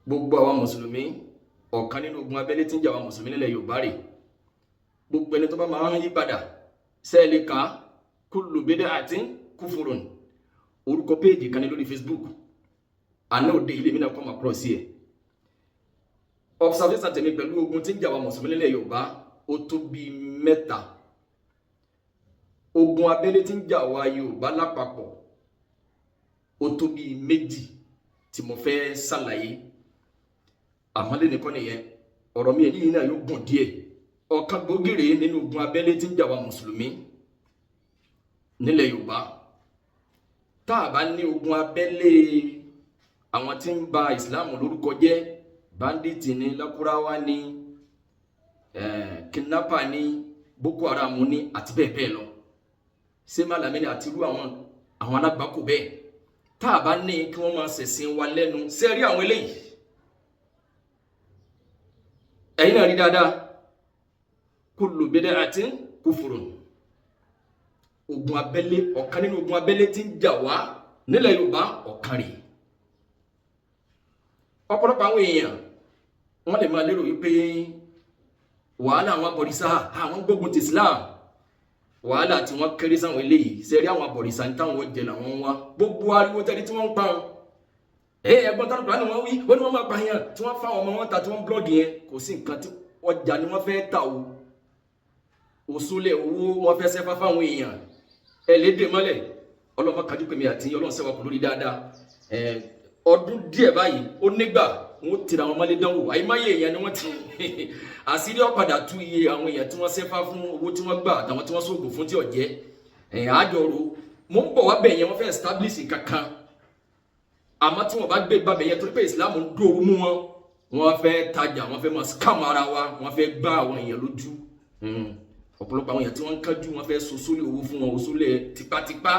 Gbogbo àwa mùsùlùmí, ọ̀kan nínú ogun abẹ́lé tí ń jà àwa mùsùlùmí nílẹ̀ Yorùbá rè. Gbogbo ẹni tó bá máa ń yí padà sẹ́ẹ̀lì ká kullu bid'atin kufurun, orúkọ péèjì kan ní lórí Facebook. Àná òde ilé mi náà come across ẹ̀. Observation tèmi pẹ̀lú ogun tí ń jà àwa mùsùlùmí nílẹ̀ Yorùbá, ó tó bíi mẹ́ta. Ogun abẹ́lé tí ń jà àwa Yorùbá lápapọ̀, ó tó bíi méjì tí mo fẹ́ ṣàlàyé. Àmọ́ lẹ́nu kọ́ nìyẹn, ọ̀rọ̀ mi èyí náà yóò gùn díẹ̀. Ọ̀kan gbòógì rèé nínú ogun abẹ́lé tí ń jà wá mùsùlùmí nílẹ̀ Yorùbá. Tá a bá ní ogun abẹ́lé àwọn tí ń ba Islam lórúkọ jẹ́, bandit ní, Lakurawa ní, kidnapper ní, Boko Haram ní, àti bẹ́ẹ̀ bẹ́ẹ̀ lọ, ṣé Malami ní, àti irú àwọn alágbàkó bẹ́ẹ̀, tá a bá ní kí wọ́n máa ṣẹ̀sìn wa lẹ́nu sẹ́rí àwọn eléyìí, ẹ̀yin náà rí dáadáa, kullu bid'atin kufurun. Ogun abẹ́lé, ọ̀kan nínú ogun abẹ́lé tí ń jà wá nílẹ̀ Yorùbá, ọ̀kan rèé. Ọ̀pọ̀lọpọ̀ àwọn èèyàn, wọ́n lè máa lérò wípé wàhálà àwọn abọ̀rìṣà, àwọn gbógun ti Islam, wàhálà tí wọ́n kéré sáwọn eléyìí. Sẹ́rí àwọn abọ̀rìṣà ní táwọn jẹ làwọn ń wá. Gbogbo ariwo tẹ́lẹ̀ tí wọ́n ń pa wọn, ẹ̀gbọ́n tánú kúránì wọ́n wí, wọ́n ní wọ́n máa pààyàn, tí wọ́n fáwọn ọmọ wọn ta, tí wọ́n blog yẹn, kò sí nǹkan tí ọjà ni wọ́n fẹ́ tà o. Òṣùlẹ̀ owó wọ́n fẹ́ sẹ́fà fáwọn èèyàn ẹ lè dè mọ́lẹ̀. Ọlọ́mọ kájú pèmí àti Ọlọ́run sẹ́wà kù lórí dáadáa. Ọdún díẹ̀ báyìí ó nígbà wọ́n tira wọn mọ́lẹ̀ dánwò. Àyèmáyé èèyàn ni wọ́n ti àṣírí ọ̀padà tú iye àwọn èèyàn tí wọ́n sẹ́fà fún, owó tí wọ́n gbà, àtàwọn tí wọ́n sóògùn fún tí ọ̀jẹ́ àjọrò. Mo ń bọ̀ wá bẹ̀ yẹn. Wọ́n fẹ́ establish kankan, àmọ́ tí wọ́n bá gbé gbàbẹ̀ yẹn, torí pé Islam ń dóoru mú wọn, wọ́n fẹ́ tajà, wọ́n fẹ́ máa scam ara wa, wọ́n fẹ́ gbá àwọn èèyàn lójú. Ọ̀pọ̀lọpọ̀ àwọn èèyàn tí wọ́n ń kánjú, wọ́n fẹ́ so sólè owó fún wọn, òṣòlè tipátipá,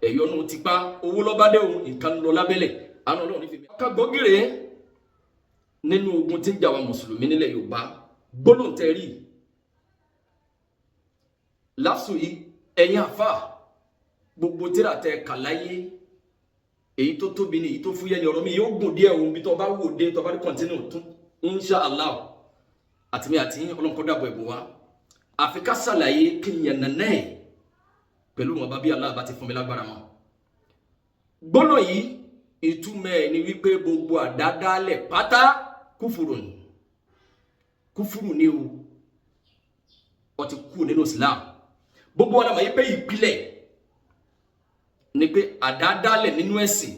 ẹ̀yọ́nú tipá, owó lọ́bàdé òun, nǹkan lọ lábẹ́lẹ̀. Àwọn Ọlọ́run nífi mi. Ọ̀kan gbòógì rèé nínú ogun tí ń jà wá mùsùlùmí nílẹ̀ Yorùbá. Gbólóhùn tẹ́ rí láfsù yìí, ẹ̀yin àfà, gbogbo tíra tẹ kà láyé, èyí tó tóbi ni, èyí tó fúyẹ́ ni, ọ̀rọ̀ mi yóò gùn díẹ̀. Ohun bí tó bá wò dé, tó bá rí continue tún, insha Allah, àtìmí àti Ọlọ́run kó dàbọ̀ ẹ̀bùn wa. Àfi ká ṣàlàyé kí n yànnà náà pẹ̀lú wọn bá bí Allah bá ti fún mi lágbára mọ́. Gbólóhùn yìí, ìtumọ̀ ẹ̀ ni wípé gbogbo àdádálẹ̀ pátá, kúfùrù ni, kúfùrù ni o, ó ti kú nínú Islam. Gbogbo wọn àmọ́ yìí pé ìpìlẹ̀ ni pé àdádálẹ̀ nínú ẹ̀sìn,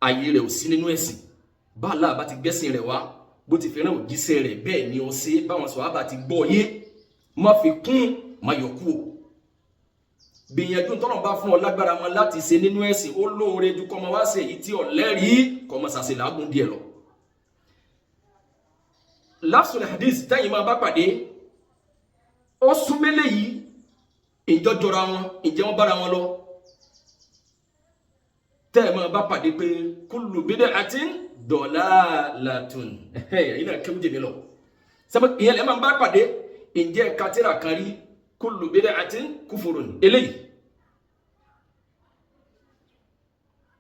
ayé rẹ̀ ò sí nínú ẹ̀sìn. Bá Allah bá ti gbẹ́sìn rẹ̀ wá, bó ti fẹ́ràn òjíṣẹ́ rẹ̀, bẹ́ẹ̀ ni ó ṣe. Báwọn sọ̀rọ̀ bá ti gbọ́ yé, má fi kún, má yọ kú o. Gbìyànjú tọ́nà bá fún ọ lágbára mọ́ láti ṣe nínú ẹ̀sìn, ó lóore ju kọ́mọ wá ṣe èyí tí ọ̀lẹ́rìí kọ́mọ ṣàṣe làágùn díẹ̀ lọ. Lafsul hadith tẹ́yìn máa bá pàdé, ó súnmẹ́lẹ̀ yìí, ìjọ jọra wọn, ìjẹ́ wọn bára wọn lọ. Tẹ́ ẹ̀ máa bá pàdé pé kullu bid'atin dalalatun, ẹ̀yin náà kéwú jèmi lọ sẹ́mi, ìyẹn lẹ́ẹ̀ máa bá pàdé. Ǹjẹ́ katira kan rí kullu bid'atin kufurun? Eléyìí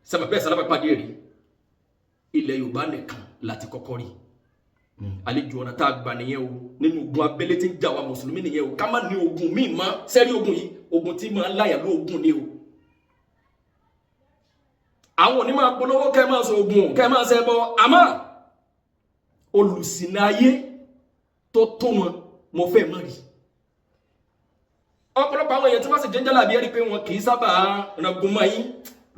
sẹ́mi bẹ́ẹ̀ sálábà pàdé rí. Ilẹ̀ Yorùbá nìkan láti kọ́kọ́ rí. Àlejò ọ̀nà tá a gbà nìyẹn o. Nínú ogun abẹ́lé tí ń jà wá mùsùlùmí nìyẹn o. Ká má ní ogun míì mọ́. Sẹ́rí ogun yìí, ogun tí máa ń láyà lóògùn ni o. Àwọn òní máa polówó kẹ́ máa sọ ogun, kẹ́ máa ṣẹbọ, àmọ́ olùsìnà ayé tó tó wọn, mo fẹ́ mọ̀ rí. Ọ̀pọ̀lọpọ̀ àwọn èèyàn tí wọ́n sì jẹ́ jálàbí, ẹ̀rí pé wọn kì í sábà rangun mọ́ yín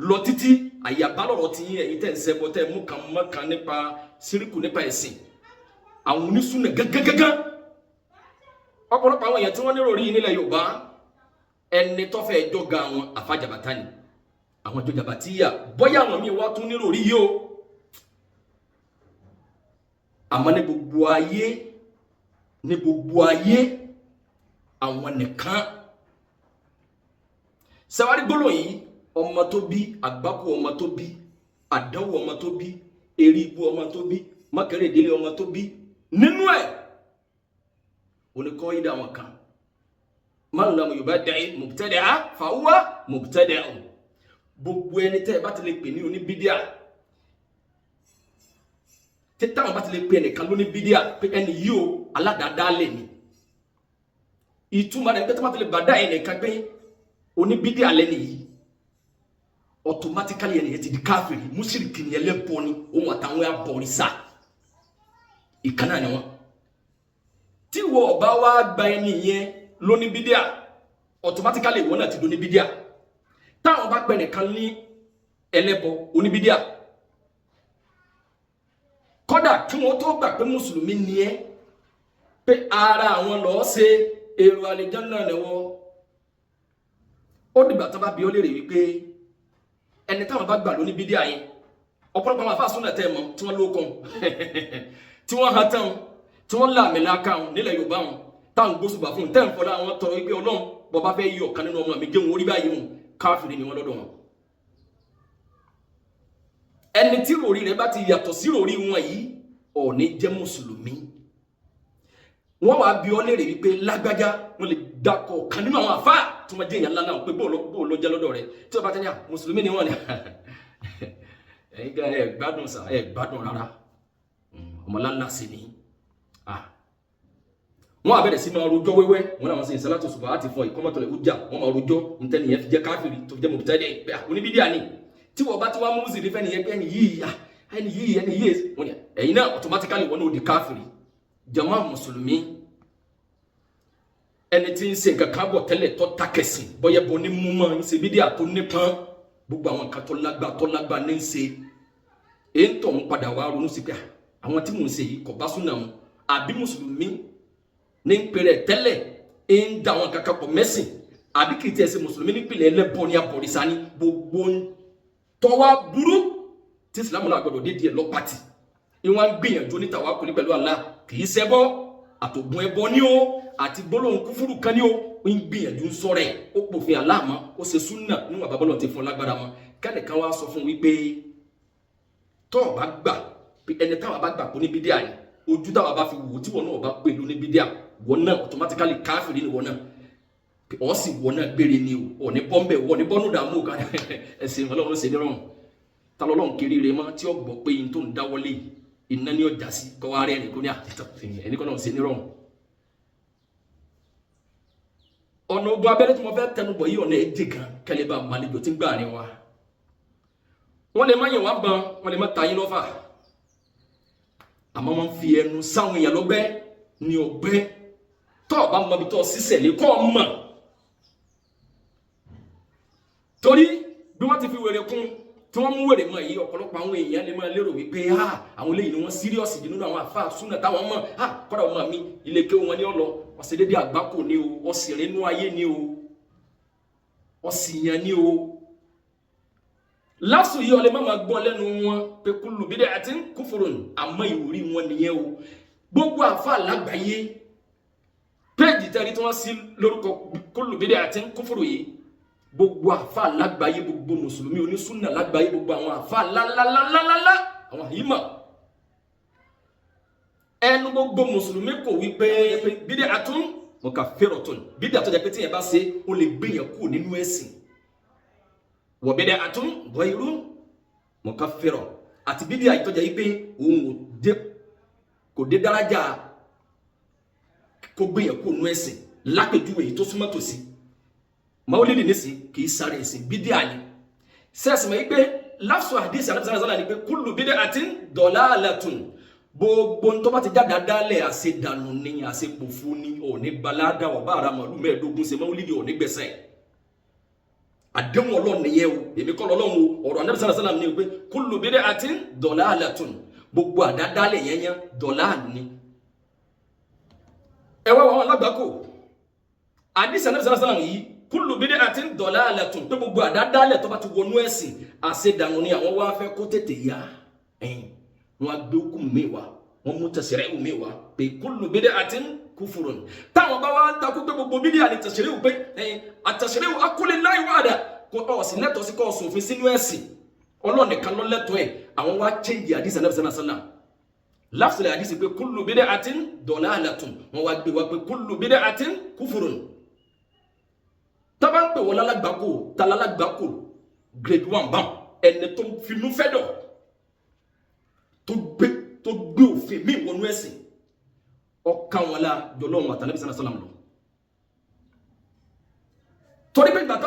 lọ títí. Àyàbá lọ̀rọ̀ tí ẹ̀yin tẹ̀ ń ṣẹbọ, tẹ̀ mú kan mọ́ kan nípa síríkù, nípa ẹ̀sìn àwọn onísùnà gángangangan. Ọ̀pọ̀lọpọ̀ àwọn èèyàn tí wọ́n nírò rí nílẹ̀ Yorùbá, ẹni tó fẹ́ jọ́ga àwọn àfàjàbàtà ni àwọn jọjàbàtíyà, bóyá àwọn míì wá tún nírò rí yìí o. Àmọ́ ní gbogbo ayé, ní gbogbo ayé, àwọn nìkan sẹwárí. Gbólóhùn yìí, ọmọ tó bí àgbákò, ọmọ tó bí àdánwò, ọmọ tó bí eré ibú, ọmọ tó bí mákẹrẹ ìdílé, ọmọ tó bí nínú ẹ̀ oníkọ́ yídà àwọn kan, man lam yubaddi' mubtadi'a fahuwa mubtadi'un. Gbogbo ẹni tẹ́ ẹ bá ti lè pè ní oníbídíà. Tí táwọn bá ti lè pe ẹnìkan ló ní bídíà, pé ẹni yìí o, aládàádáálẹ̀ ni, ìtumọ̀ rẹ̀ pé tí wọ́n ti lè bàdá ẹnìkan pé oníbídíà lẹ́nu yìí, automatically ẹnìyẹn ti di káfìrí, mùsùlùmí ni, ẹlẹ́bọ ni. Òun àtàwọn abọ̀rìṣà ìkànnà ni wọn. Tí wọ́n ọba wá gba ẹni yẹn lóní bídíà, automatically ìwọ náà ti do ní bídíà. Táwọn bá pẹ nìkan ní ẹlẹ́bọ, oníbídíà, kódà kí wọ́n tó gbà pé mùsùlùmí ni ẹ́, pé ara àwọn lọ́ọ́ ṣe èrò àlìjánnà ni wọ́n, ó dìgbà tó bá bi ọ́ léèrè wípé ẹni táwọn bá gbà lóní bídíà yẹn. Ọ̀pọ̀lọpọ̀ àwọn afáàsùn náà tẹ́ ẹ mọ̀, tí wọ́n ló kàn, tí wọ́n hàn tán, tí wọ́n láàmì láàkà wọn nílẹ̀ Yorùbá, wọn táwọn gbósùbà fún un, tẹ́ ń fọlá àwọn tọrọ wípé Ọlọ́run, bọ́ bá fẹ́ yí ọ̀kan nínú ọmọ mi, jẹun orí báyìí, wọn káfìrí ni wọ́n lọ́dọ̀ wọn. Ẹni tí ròrí rẹ̀ bá ti yàtọ̀ sí ròrí wọn yìí, ò ní jẹ́ mùsùlùmí. Wọ́n wàá bi ọ́ léèrè wípé lágbájá, wọ́n lè dakọ̀ kan nínú àwọn àfáà tí wọ́n jẹ́ èèyàn ńlá náà, pé bó ló jẹ́ lọ́dọ̀ rẹ̀. Tí wọ́n bá tẹ́ ní à mùsùlùmí ni wọ́n ní, ẹ̀yin gan ẹ̀ gbádùn sà, ẹ̀ gbádùn rárá, ọmọláńlá sí ni. Wọ́n á bẹ̀rẹ̀ sí máa rojọ́ wẹ́wẹ́. Wọ́n náà wọ́n sì ń sálátò ṣùgbọ́n àti fọ ìkọ́mọ́tọ̀lẹ̀ ó jà, wọ́n máa rojọ́ ntẹ́ni yẹn fi jẹ́ káfíìrì, tó fi jẹ́ mọ̀tẹ́lẹ̀, pé oníbídíà ni. Tí wọ́n bá ti wá mú sí nífẹ̀ẹ́ nìyẹn pé ẹni yìí, ẹni yìí, ẹni yìí, wọ́n ní ẹ̀yin náà automatically wọ́n náà ó di káfíìrì. Jàmá mùsùlùmí, ẹni tí ń ṣe nǹkan kan bọ̀ tẹ́lẹ̀ tó takẹ̀sìn, bọ́yẹ̀ bọ́ ní mú mọ́ ń ṣe bídíà tó nípọn, gbogbo àwọn nǹkan tó lágbá tó lágbá ní ń ṣe, èyí tó ń padà wá ronú sí pé àwọn tí mò ń ṣe yìí kò bá súnà mu, àbí mùsùlùmí ní ń pèrè tẹ́lẹ̀ ń da àwọn kankan pọ̀ mẹ́sìn, àbí kì í tiẹ̀ ṣe mùsùlùmí nípìnlẹ̀, ẹlẹ́bọ ní abọ̀rìṣà ní gbogbo tọ́wá burú tí ìsìlámù náà gbọdọ̀ dédìí ẹ̀ lọ́pàtì, ìwọ̀n gbìyànjú ní tàwákùlì pẹ̀lú Allah, kì í ṣẹbọ àtògùn ẹbọ ní o, àti gbólóhùn kúfúrú kan ní o, ń gbìyànjú ń sọ̀rọ̀ ẹ̀, ó pòfin Allah mọ́, ó ṣe súnà níwọ̀n bàbá lọ́n ti fún lágbára mọ́. Kẹ́nìkan wá sọ fún wípé tọ́ ọ bá gbà pé ẹni táwa bá gbà kó ní bídíà ni, ojú táwa bá fi wò, tí wọn náà bá pè ló ní bídíà, wọn náà automatically káfìrí ni wọn náà, ọ sì wọn náà gbére ni o, ò ní bọ́m̀bẹ̀, wọn ní bọ́nú dààmú kan. Ẹ̀sìn Ọlọ́run ló ṣe ní rọrùn. Ta lọ́lọ́run kiri rẹ mọ́ tí ó gbọ́ pé yín tó ń dáwọ́lé yìí, iná ní ọjà sí kọ́ wá rẹ́rìn kó ní àtìtọ́ ẹni kọ́ náà ṣe ní rọrùn. Ọ̀nà ogun abẹ́rẹ́ tí mo fẹ́ tẹnubọ̀ yìí, ọ̀nà ẹ̀jẹ̀ gan kẹlẹ́ bá malejò tí ń gbà ní wa. Wọ́n lè má yàn wá ban, wọ́n lè má ta yín lọ́fà, àmọ́ wọ́n fi ẹnu sáwọn èèyàn lọ́gbẹ́ ní ọgbẹ́. Tọ́ ọ bá mọ ibi tọ́ sísẹ̀ lé kọ́ ọ mọ̀, torí bí wọ́n ti fi wèrè kún tí wọ́n mú wèrè mọ́ yìí, ọ̀pọ̀lọpọ̀ àwọn èèyàn lè máa lérò wípé àwọn eléyìí ni wọ́n síríọ̀sì jù nínú àwọn àfa súnà táwọn mọ̀. Kọ́dà ọmọ mi, ilé kéwú wọn ní ọ̀lọ́ ọ̀sẹ̀ dédé àgbákò ní o, ọ̀sìnrìn inú ayé ní o, ọ̀sìyàn ní o. Lásù yìí ọlẹ́ má máa gbọ́ lẹ́nu wọn pé kullu bid'atin kufrun, àmọ́ ìwúrí wọn nìyẹn o. Gbogbo àfa lágbàáyé, péèjì tẹ́rí tí wọ́n sí lórúkọ kullu bid'atin kufrun yìí, gbogbo àfa lágbàáyé, gbogbo mùsùlùmí onísúnà lágbàáyé, gbogbo àwọn àfa lálálálálá, àwọn àyímọ̀ ẹnu gbogbo mùsùlùmí kò wí pé bid'atun mukaffiratun, bídà tó jẹ́ pé tíyẹn bá ṣe, ó lè gbé yẹn kúrò nínú ẹ̀sìn, wa bid'atun ghayru mukaffira, àti bídà yìí tó jẹ́ pé òun ò dé, kò dé dárájà kó gbé yẹn kúrò nínú ẹ̀sìn. Lápèjúwe yìí tó súnmọ́ tòsí, maulidi nísìn kì í sáré ẹ̀sìn, bídíà ni. Sẹ́ẹ̀sì mọ̀ yí pé láfsù àdìsí àdìsí ni pé kullu bid'atin dalalatun, gbogbo ń tó bá ti jáde dálẹ̀, àṣedànù ni, àṣepòfo ni, òní gbalada ọba ara màlúù 15 ṣe maulidi, òní gbẹ̀sẹ̀. Àdéhùn Ọlọ́run nìyẹn o, èmi kọ́ lọ́lọ́run o. Ọ̀rọ̀ Ànábì sallallahu alaihi wasallam ni pé kullu bid'atin dalalatun, gbogbo àdádálẹ̀ yẹn yẹn dọ̀là ni. Ẹ wá wọn alágbàkọ àdìsí Ànábì sallallahu alaihi wasallam yìí, kullu bid'atin dalalatun, pé gbogbo àdádálẹ̀ tó bá ti wọnú ẹ̀sìn, àṣedànù ni. Àwọn wá fẹ́ kó tètè yá ẹ̀yìn wọn á gbé okùn mi wá, wọn mú tẹsẹ̀rẹ́ mi wá pé kullu bid'atin kufurun. Táwọn bá wá ń takú pé gbogbo bídíà ni tẹsẹ̀rẹ́ pé ẹ̀yìn àtẹsẹ̀rẹ́ akúlẹ̀ wa'da, kó ọ̀sìn lẹ́tọ̀ọ́ sí kọ́ sòfin sínú ẹ̀sìn, Ọlọ́run nìkan ló lẹ́tọ̀ọ́ ẹ̀. Àwọn wá change àdìsí Ànábì sallallahu alaihi wasallam, láfùsùlẹ̀ àdìsí pé kullu bid'atin dalalatun, wọn wá gbé wá pé kullu bid'atin kufurun. Tọ́ba ń pè wọ́n lálágbàkó, ta lálágbàkó grade 1 bam, ẹni tó finú fẹ́ dọ̀, tó gbé tó gbé òfin míì wọnú ẹ̀sìn, ọkàn wọn la jọlọ́run àtàlẹ́bí sálàm lọ. Torí pé gbàtà